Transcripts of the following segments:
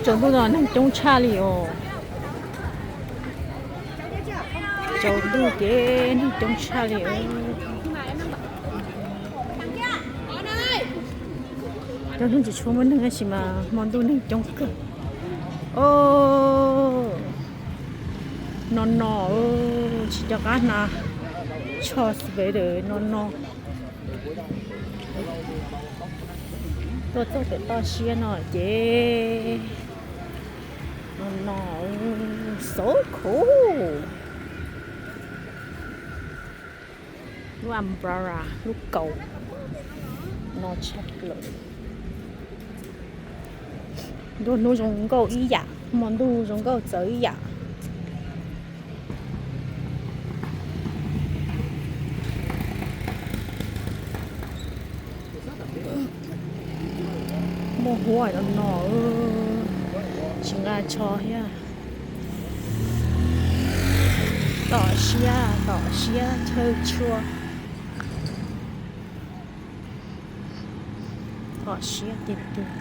Tsaus ntuj no neeg coob tshaj li os. Tsaus ntuj ces neeg coob tshaj li os. Cov hnub tsis tshua muaj neeg tab sis mas hmo ntuj neeg coob kawg. O, no no, tsis nco qab hnav tsho sweater no no. Tuaj txog pem toj siab no ces no no, so cool. Lub umbrella, lub kaus no tshaj plaws. Nruab hnub zoo nkauj ib yam, hmo ntuj zoo nkauj txawv ib yam. Muaj huab no no, tsis nqa tsho thiab. Tom siab, tom siab chaw tshua. Tom siab tiag tiag.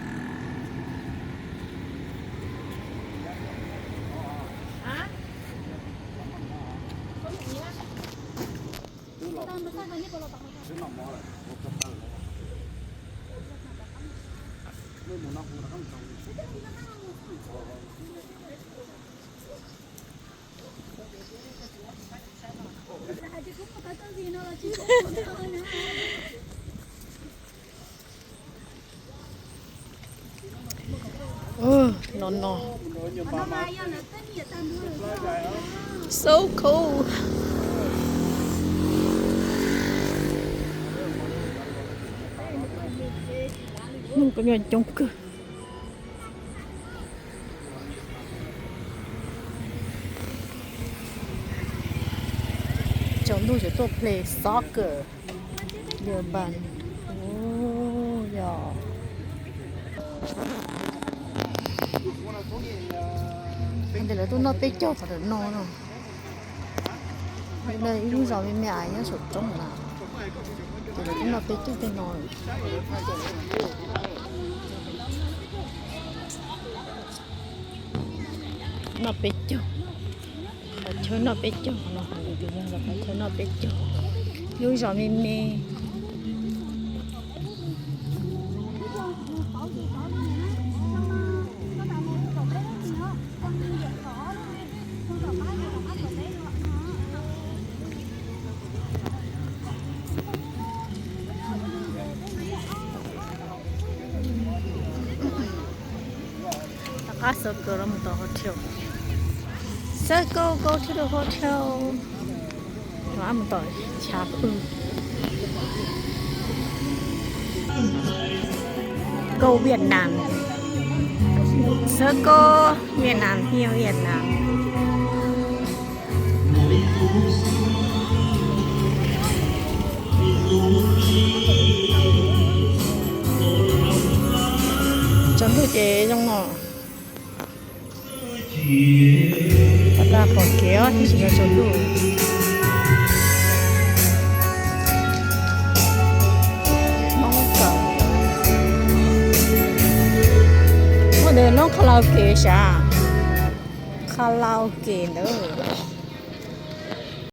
No no. So cool. Neeg kuj coob kawg. Tsaus ntuj ces tuaj play soccer. Yog npas, yog ntawm lawv tuaj noj peb caug qhov ntawm no no. Ib lub zos me me nyob saum roob na, ces lawv tuaj noj peb caug tej no. Noj peb caug, qhov chaw noj peb caug no, qhov chaw noj peb caug, lub zos me me. Rov qab xov kaw los mus tom hotel. Xov kaw, go to the hotel. Rov qab mus tom chav pw. Go Vietnam. Xov kaw Vietnam, hiu Vietnam. Tsaus ntuj ces zoo no. Pom kev os, tab sis tsaus ntuj. Hmoob kawm. Muaj ntawd loob karaoke sav. Karaoke ntawd.